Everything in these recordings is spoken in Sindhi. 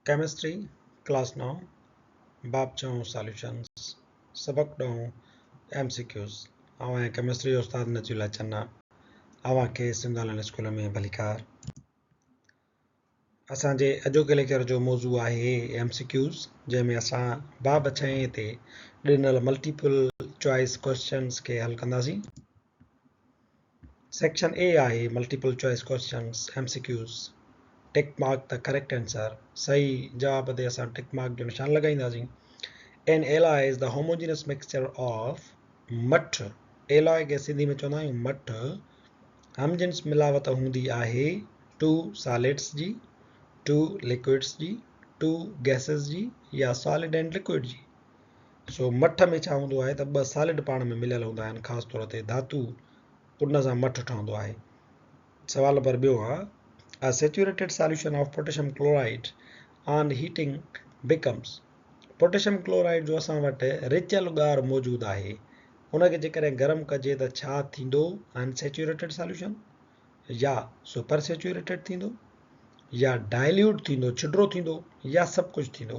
ڪيمسٽري، ڪلاس نائون، باب ڇهون ساليوشنز، سبق ڏهون ايم سي ڪيوز. آئون آهيان ڪيمسٽري جو استاد نجي الله چنا. اوهان کي سنڌ آنلائن اسڪول ۾ ڀليڪار. اسان جي اڄوڪي ليڪچر جو موضوع آهي ايم سي ڪيوز، جنهن ۾ اسان باب ڇهين تي ڏنل ملٽيپل چوائس ڪوئسچنز کي حل ڪنداسين. سيڪشن اي آهي multiple choice questions, M C Qs, tick mark the correct answer, صحيح جواب تي اسان ٽڪ مارڪ جو نشان لڳائينداسين. An alloy is the homogeneous mixture of مٺ، ايلاء کي سنڌي ۾ چوندا آهيون مٺ، هم جنس ملاوت هوندي آهي ٽو سالڊس جي، ٽو لڪوئڊس جي، ٽو گئسز جي يا سالڊ اينڊ لڪوئڊ جي. سو مٺ ۾ ڇا هوندو آهي ته ٻه سالڊ پاڻ ۾ مليل هوندا آهن خاص طور تي ڌاتو ان سان مٺ ٺهندو آهي. سوال نمبر ٻيو آ A saturated solution of potassium chloride on heating becomes potassium chloride جو اسان وٽ رچيل ڳار موجود آهي ان کي جيڪڏهن گرم ڪجي ته ڇا ٿيندو ان سيچوريٽيڊ ساليوشن يا سپر سيچوريٽيڊ ٿيندو يا ڊائليوٽ ٿيندو ڇڊرو ٿيندو يا سڀ ڪجهه ٿيندو.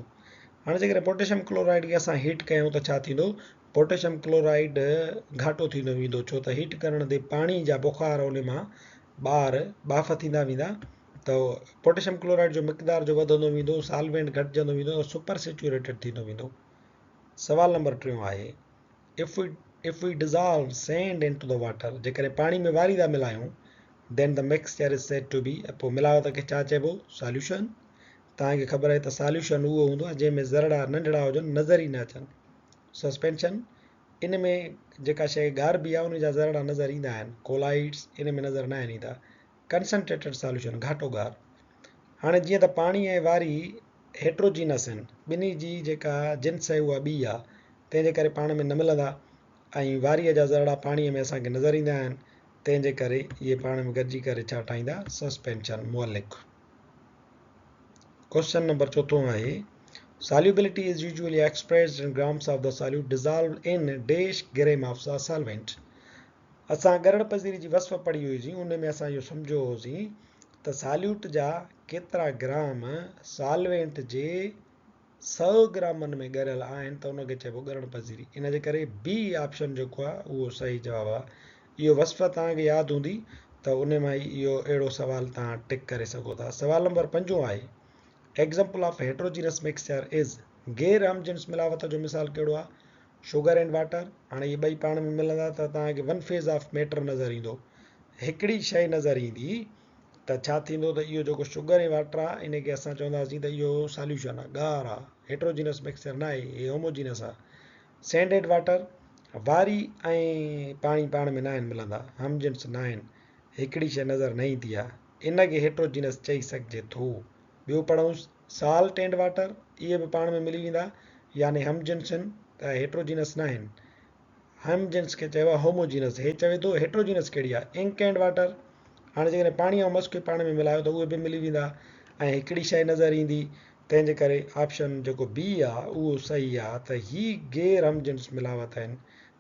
هاڻي جيڪڏهن پوٽيشيم ڪلورائيڊ کي اسان هيٽ ڪيون ته ڇا ٿيندو؟ پوٽيشيم ڪلورائيڊ گهاٽو ٿيندو ويندو ڇو ته هيٽ ڪرڻ تي پاڻي جا بخار ان مان ٻاهر ٻاڦ ٿيندا ويندا ته پوٽيشيم ڪلورائيڊ جو مقدار جو وڌندو ويندو سالوينٽ گهٽجندو ويندو ته سپر سيچوريٽيڊ ٿيندو ويندو. سوال نمبر ٽيون آهي If we If we dissolve sand into the water جيڪڏهن پاڻي ۾ واري ٿا ملايون then the mixture is said to be پوء ملاوت کي ڇا چئبو ساليوشن توهان کي خبر آهي ته ساليوشن اهو هوندو آهي جنهن ۾ ذرڙا ننڍڙا هجن نظر ئي نه اچن سسپينشن ان ۾ جيڪا شيء ڳاربي آهي ان جا ذرڙا نظر ايندا آهن ڪولائيڊس ان ۾ نظر ناهن ايندا ڪنسنٽريٽيڊ ساليوشن گهاٽو ڳار هاڻي جيئن ته پاڻي ۽ واري هيٽروجينس آهن ٻنهي جي جيڪا جنس آهي اها ٻي آهي تنهن جي ڪري پاڻ ۾ نه ملندا ۽ واريء جا ذرڙا پاڻيء ۾ اسان کي نظر ايندا آهن، تنهن جي ڪري اهي پاڻ ۾ گڏجي ڪري ڇا ٺاهيندا؟ سسپينشن، معلق. ڪوئسچن نمبر چوٿون آهي، Solubility is usually expressed in grams of the solute dissolved in dash gram of the solvent. اسان ڳرڙ پذيري جي وصف پڙهي هئي سين، ان ۾ اسان اهو سمجهيو هوسين ته ساليوٽ جا ڪيترا گرام سالوينٽ جي سئو گرامن ۾ ڳريل آهن ته ان کي چئبو ڳرڻ پذيري. ان جي ڪري بي آپشن جيڪو آهي اهو صحيح جواب آهي. اهو وصف توهان کي ياد هوندي ته ان مان ئي اهو اهڙو سوال توهان ٽڪ ڪري سگهو ٿا. سوال نمبر پنجون آهي Example of Heterogeneous Mixture is غير هم جنس ملاوت جو مثال ڪهڙو آهي؟ شوگر اينڊ واٽر هاڻي اهي ٻئي پاڻ ۾ ملندا ته توهان کي ون فيز آف ميٽر نظر ايندو هڪڙي شيء نظر ايندي ته ڇا ٿيندو ته اهو جيڪو شگر ۽ واٽر آهي ان کي اسان چونداسين ته اهو ساليوشن آهي، ڳار آهي، هيٽروجينس مڪسچر نه آهي، هي هوموجينس آهي. سينڊ اينڊ واٽر، واري ۽ پاڻي پاڻ ۾ ناهن ملندا، هم جنس ناهن، هڪڙي شيء نظر نه ايندي آهي، ان کي هيٽروجينس چئي سگهجي ٿو. ٻيو پڙهون سالٽ اينڊ واٽر، اهي به پاڻ ۾ ملي ويندا، يعني هم جنس آهن ته هيٽروجينس ناهن. هم جنس کي چئبو آهي هوموجينس. هي چوي ٿو هيٽروجينس ڪهڙي آهي؟ انڪ اينڊ واٽر. هاڻي جيڪڏهن پاڻي ۽ مس کي پاڻ ۾ ملايو ته اهي به ملي ويندا ۽ هڪڙي شيء نظر ايندي. تنهن جي ڪري آپشن جيڪو بي آهي اهو صحيح آهي ته هي غير هم جنس ملاوت آهن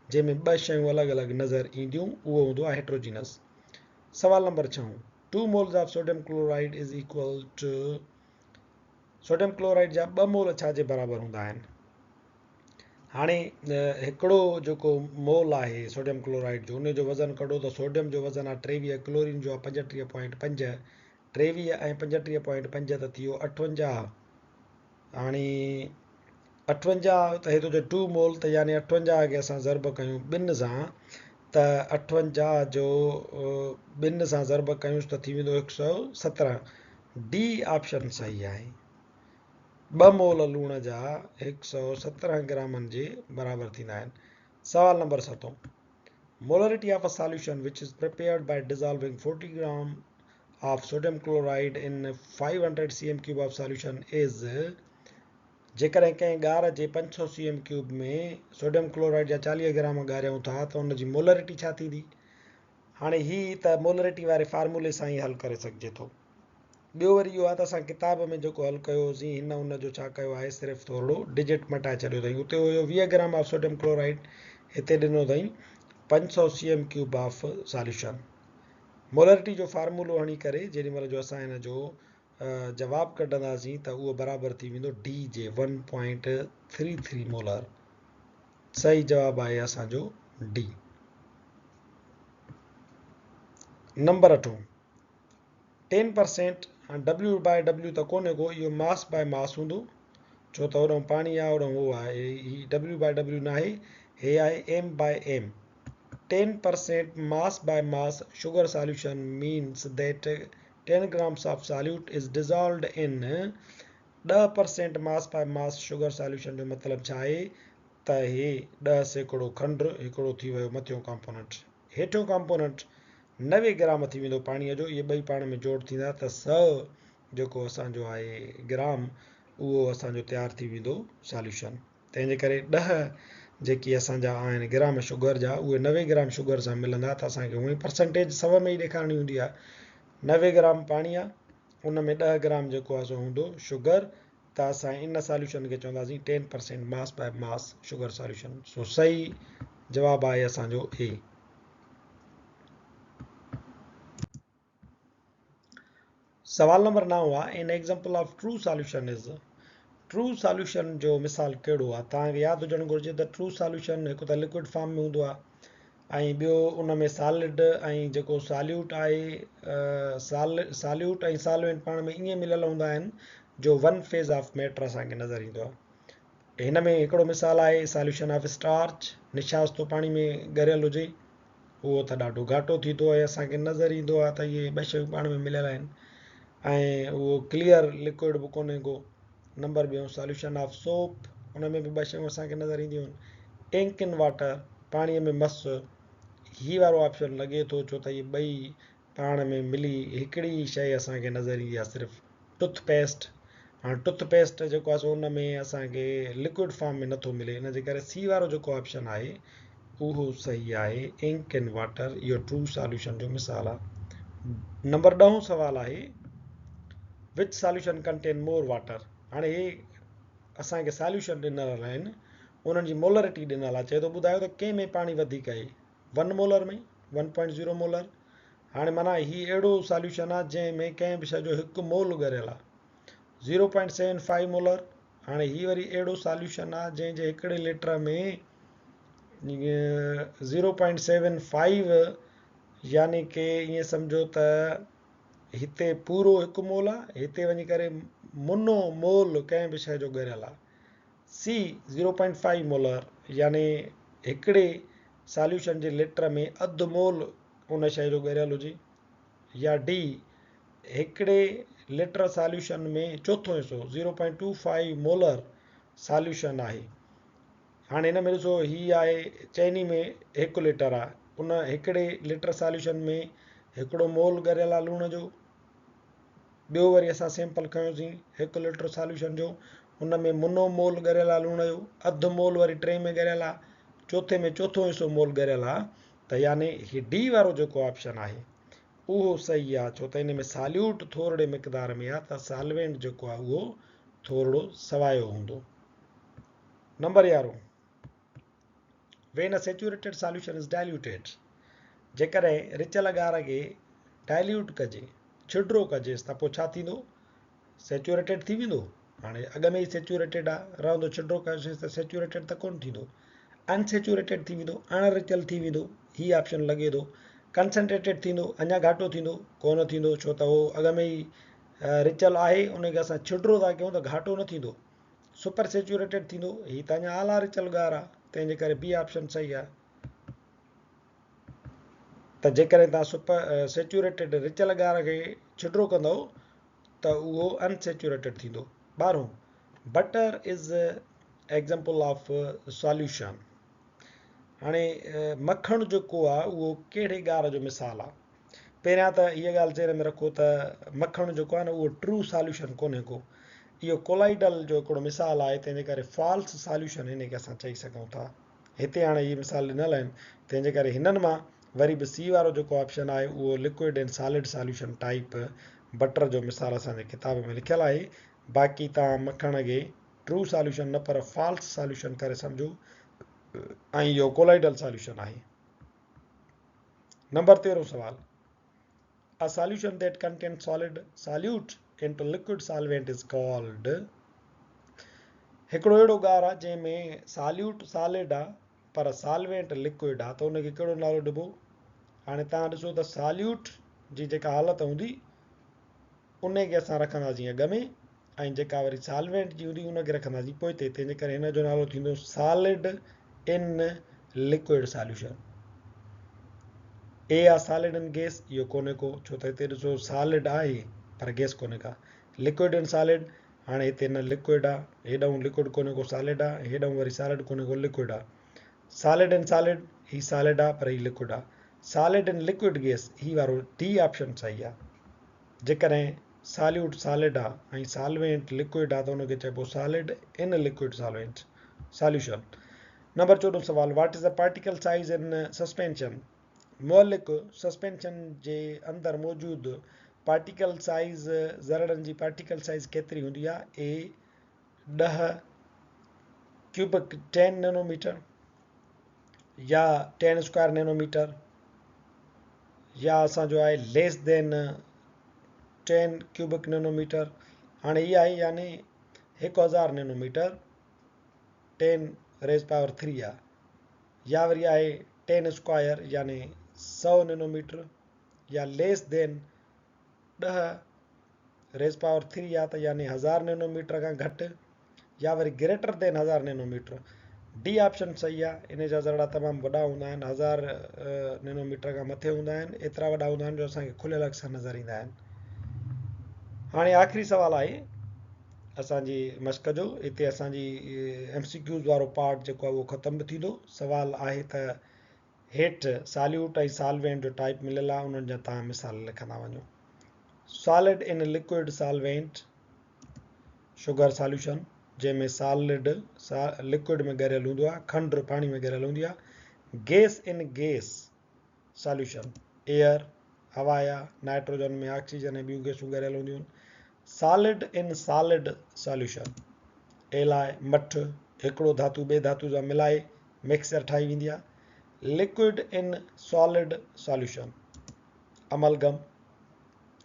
جنهن ۾ ٻه شيون الڳ الڳ نظر اينديون اهو هوندو آهي هيٽروجينس. سوال نمبر ڇهون Two moles of sodium chloride is equal to sodium chloride جا ٻه مول ڇا جي برابر هوندا آهن؟ هاڻي هڪڙو جيڪو مول آهي سوڊيم ڪلورائيڊ جو ان جو وزن ڪڍو ته سوڊيم جو وزن آهي 23 ڪلورين جو آهي 35.5 23 ۽ 35.5 ته ٿي ويو 58 هاڻي 58 ته هي ٿو چئي 2 مول ته يعني 58 کي اسان ضرب ڪيون ٻن سان ته 58 جو ٻن سان ضرب ڪيونس ته ٿي ويندو 117 ڊي آپشن صحيح آهي. ٻه مول لوڻ جا 117 گرامن جي برابر ٿيندا آهن. سوال نمبر ستون Molarity of a solution which is prepared by dissolving 40 gram of sodium chloride in 500 cm cube of solution is جيڪڏهن ڪنهن ڳار جي 500 cm cube ۾ sodium chloride جا 40 گرام ڳاريون ٿا ته ان جي مولرٽي ڇا ٿيندي؟ هاڻي هي ته مولرٽي واري فارمولي سان ئي حل ڪري سگهجي ٿو. ٻيو وري اهو آهي ته اسان ڪتاب ۾ جيڪو حل ڪيو هوسين هن ان جو ڇا ڪيو آهي صرف ٿورڙو ڊجٽ مٽائي ڇڏيو اٿائين اتي هيو 20 گرام آف سوڊيم ڪلورائيڊ هتي ڏنو اٿائين 500 C M cube of solution. Molarity جو فارمولو هڻي ڪري جيڏي مهل جو اسان هن جو جواب ڪڍنداسين ته اهو برابر ٿي ويندو ڊي جي 1.33 مولر. صحيح جواب آهي اسان جو ڊي. نمبر اٺون 10% هاڻ ڊبليو باء ڊبليو ته ڪونهي ڪو، اهو ماس باء ماس هوندو، ڇو ته هوڏانهن پاڻي آهي هوڏانهن هو آهي. هي ڊبليو باء ڊبليو ناهي، هي آهي M by M. 10% mass by mass sugar solution means that 10 grams of solute is dissolved in 10% mass by mass sugar solution جو مطلب ڇا آهي ته هي 10% کنڊ هڪڙو ٿي ويو مٿيون ڪامپوننٽ، هيٺيون ڪامپوننٽ 90 گرام ٿي ويندو پاڻيء جو، اهي ٻئي پاڻ ۾ جوڙ ٿيندا ته 100 جيڪو اسان جو آهي گرام اهو اسان جو تيار ٿي ويندو ساليوشن. تنهن جي ڪري 10 جيڪي اسان جا آهن گرام شگر جا اهي 90 گرام شگر سان ملندا ته اسان کي هونئن پرسنٽيج 100 ۾ ئي ڏيکارڻي هوندي آهي. 90 گرام پاڻي آهي ان ۾ 10 گرام جيڪو آهي سو هوندو شگر ته اسان ان ساليوشن کي چونداسين 10% ماس باء ماس شگر ساليوشن. سو صحيح جواب آهي اسان جو اي. سوال نمبر 9 آهي an example of true solution is. True solution جو مثال ڪهڙو آهي؟ توهان کي ياد هجڻ گهرجي ته ٽرو ساليوشن هڪ ته لڪوئڊ فارم ۾ هوندو آهي ۽ ٻيو ان ۾ سالڊ ۽ جيڪو ساليوٽ آهي ساليوٽ ۽ سالوينٽ پاڻ ۾ ائين مليل هوندا آهن جو ون فيز آف ميٽر اسان کي نظر ايندو آهي. هن ۾ هڪڙو مثال آهي ساليوشن آف اسٽارچ، نشاستو پاڻي ۾ ڳريل هجي اهو ته ڏاڍو گهاٽو ٿيندو ۽ اسان کي نظر ايندو آهي ته اهي ٻه شيون پاڻ ۾ مليل آهن ۽ اهو ڪليئر لڪوئڊ به ڪونهي ڪو. نمبر ٻيون ساليوشن آف سوپ، ان ۾ به ٻه شيون اسان کي نظر اينديون آهن. انڪ ان واٽر، پاڻيء ۾ مس، هي وارو آپشن لڳي ٿو ڇو ته اهي ٻئي پاڻ ۾ ملي هڪڙي ئي شيء اسان کي نظر ايندي آهي صرف. ٽوٿ پيسٽ، هاڻ ٽوٿ پيسٽ جيڪو آهي سو ان ۾ اسان کي لڪوئڊ فارم ۾ نٿو ملي، ان جي ڪري سي وارو جيڪو آپشن آهي اهو صحيح آهي. انڪ ان واٽر اهو ٽرو ساليوشن جو مثال آهي. نمبر ڏهون سوال آهي which solution contain more water. هاڻي هي اسان کي ساليوشن ڏنل آهن انهن جي مولرٽي ڏنل آهي، چئي ٿو ٻڌايو ته ڪنهن ۾ پاڻي وڌيڪ آهي، 1 مولر ۾ 1.0 مولر. هاڻي معنيٰ هي اهڙو ساليوشن آهي جنهن ۾ ڪنهن به شيء جو هڪ مول ڳريل آهي. 0.75 مولر، هاڻي هي وري اهڙو ساليوشن آهي جنهن جي هڪڙي ليٽر ۾ 0.75 يعني ڪي ائين سمجهو ته هتي پورو هڪ مول آهي، هتي وڃي ڪري منو مول ڪنهن به شيء جو ڳريل آهي. سي 0.5 مولر يعني هڪڙي ساليوشن جي ليٽر ۾ اڌ مول ان شيء جو ڳريل هجي يا ڊي هڪڙي ليٽر ساليوشن ۾ چوٿون حصو 0.25 مولر ساليوشن آهي. هاڻي هن ۾ ڏسو هي آهي چئني ۾ هڪ ليٽر آهي، ان هڪڙي ليٽر ساليوشن ۾ هڪڙو مول ڳريل آهي لوڻ جو، ٻيو وري اسان سيمپل کنيوسين هڪ ليٽر ساليوشن جو، ان ۾ منو مول ڳريل آهي لوڻ جو، اڌ مول وري ٽئين ۾ ڳريل آهي، چوٿين ۾ چوٿون حصو مول ڳريل آهي ته يعني هي ڊي وارو جيڪو آپشن آهي اهو صحيح آهي ڇو ته ان ۾ ساليوٽ ٿورڙي مقدار ۾ آهي ته سالوينٽ جيڪو آهي اهو ٿورڙو سوايو هوندو. Number 11 When a saturated solution is diluted جيڪڏهن رچيل گار کي ڊائليوٽ ڪجي، ڇڊرو ڪجيس ته پوء ڇا ٿيندو؟ سيچوريٽيڊ ٿي ويندو. هاڻي اڳ ۾ ئي سيچوريٽيڊ آ، رهندو ڇڊرو ڪيوسينس ته سيچوريٽيڊ ته ڪونه ٿيندو، ان سيچوريٽيڊ ٿي ويندو، اڻ رچيل ٿي ويندو، هي آپشن لڳي ٿو. ڪنسنٽريٽيڊ ٿيندو، اڃا گهاٽو ٿيندو، ڪونه ٿيندو، ڇو ته هو اڳ ۾ ئي رچيل آهي، ان کي اسان ڇڊرو ٿا ڪيون ته گهاٽو نه ٿيندو. سپر سيچوريٽيڊ ٿيندو، هي ته اڃا اعليٰ رچيل ڳار آ، تنهن جي ڪري بي آپشن صحيح آ. ته جيڪڏهن توهان سپر سيچوريٽيڊ رچيل ڳار کي ڇڊرو ڪندؤ ته اهو ان سيچوريٽيڊ ٿيندو. ٻارهون، butter is example of solution. هاڻي مکڻ جيڪو آ اهو ڪهڙي ڳار جو مثال آ؟ پهريان ته هيء ڳالهه ذهن ۾ رکو ته مکڻ جيڪو آ نه اهو ٽرو ساليوشن ڪونهي ڪو، اهو ڪولائيڊل جو هڪڙو مثال آهي، تنهن جي ڪري فالس ساليوشن هن کي اسان چئي سگهون ٿا. هتي هاڻي اهي مثال ڏنل آهن، تنهن جي ڪري هنن مان وري به سي وارو جيڪو آپشن آهي اهو liquid and solid solution type butter جو مثال اسان جي ڪتاب ۾ لکيل آهي. باقي توهان مکڻ کي ٽرو ساليوشن نه پر فالس ساليوشن ڪري سمجهو ۽ اهو ڪولائيڊل ساليوشن آهي. نمبر 13 سوال، A solution that contains solid solute Into liquid solvent is called هڪڙو اهڙو ڳار آ جنهن ۾ ساليوٽ سالڊ آ پر سالوينٽ لڪوئڊ آ ته ان کي ڪهڙو نالو ڏبو؟ هاڻي توهان ڏسو ته ساليوٽ جي جيڪا حالت هوندي ان کي اسان رکنداسين اڳ ۾ ۽ جيڪا وري سالوينٽ جي هوندي ان کي رکنداسين پوئتي تنهن جي ڪري هن جو نالو ٿيندو سالڊ ان لڪوئڊ ساليوشن. اي آ سالڊ ان گيس اهو ڪونهي ڪو ڇو ته هتي ڏسو سالڊ آهي پر گيس ڪونهي ڪا. لڪوئڊ ان سالڊ هاڻي هتي نه لڪوئڊ آ هيڏانهن لڪوئڊ ڪونهي ڪو سالڊ آ هيڏانهن وري سالڊ ڪونهي ڪو لڪوئڊ آ. سالڊ ان سالڊ هي سالڊ آ پر هي لڪوئڊ آ. سالڊ ان لڪوئڊ گيس هي وارو ڊي آپشن صحيح آ. جيڪڏهن ساليوٽ سالڊ آ ۽ سالوينٽ لڪوئڊ آ ته ان کي چئبو solid in liquid solvent solution. Number چوڏهون سوال what is the particle size in suspension معلق سسپينشن جي اندر موجود پارٽيڪل سائيز ذرڙن جي پارٽيڪل سائيز ڪيتري هوندي آهي؟ اي ڏهه ڪيوبڪ ٽين نينو ميٽر يا ٽين اسڪوائر نينو ميٽر يا اسان جو آهي less than 10 cubic nano meter هاڻي هي آهي يعني 1000 nanometer 10 raise power 3 آهي يا وري آهي ٽين اسڪوائر يعني سئو نينو ميٽر يا ليس دين ڏهه ريز پاور ٿري آ ته يعني هزار نينو ميٽر کان گهٽ يا وري گريٽر دين هزار نينو ميٽر. ڊي آپشن صحيح آ ان جا ذرڙا تمام وڏا هوندا آهن هزار نينو ميٽر کان مٿي هوندا آهن ايترا وڏا هوندا آهن جو اسان کي کليل اک سان نظر ايندا آهن. هاڻي آخري سوال آهي اسان جي مشق جو اتي اسان جي ايم سي ڪيوز وارو پارٽ جيڪو آهي اهو ختم به ٿيندو سوال آهي ته هيٺ ساليوٽ ۽ سالوينٽ جو ٽائپ مليل آهي انهن جا توهان مثال لکندا وڃو solid in liquid solvent sugar solution جنهن ۾ سالڊ لڪوئڊ ۾ ڳريل هوندو آهي کنڊ پاڻي ۾ ڳريل هوندي آهي gas in gas solution, air, هوا يا نائٽروجن ۾ آڪسيجن ۽ ٻيون گئسون ڳريل هونديون آهن. سالڊ ان سالڊ ساليوشن، ايلاء، مٺ، هڪڙو ڌاتو ٻئي ڌاتو سان ملائي مڪسچر ٺاهي ويندي آهي. Liquid in solid solution, amalgam,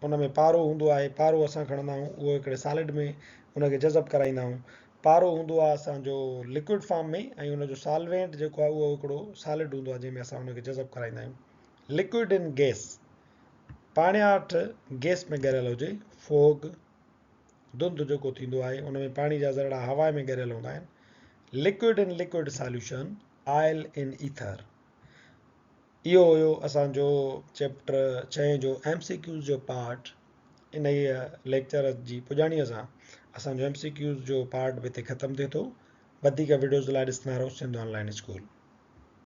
ان ۾ پارو هوندو آهي، پارو اسان کڻندا آهيون اهو هڪڙي سالڊ ۾ ان کي جذب ڪرائيندا آهيون. پارو هوندو آهي اسان جو لڪوئڊ فارم ۾ ۽ ان جو سالوينٽ جيڪو آهي اهو هڪڙو سالڊ هوندو آهي جنهن ۾ اسان ان کي جذب ڪرائيندا آهيون. لڪوئڊ ان گيس، پاڻياٺ گيس ۾ ڳريل هجي، فوگ، ڌنڌ جيڪو ٿيندو آهي ان ۾ پاڻي جا ذرڙا هوا ۾ ڳريل هوندا آهن. Liquid in liquid solution, oil in ether. اهو هيو اسان جو چيپٽر ڇهين جو ايم سي ڪيوز جو پارٽ. انهيء ليڪچر جي پڄاڻيء سان اسان جو ايم سي ڪيوز جو پارٽ به هتي ختم ٿئي ٿو. وڌيڪ وڊيوز لاء ڏسندا رهو سنڌ آن لائين اسڪول.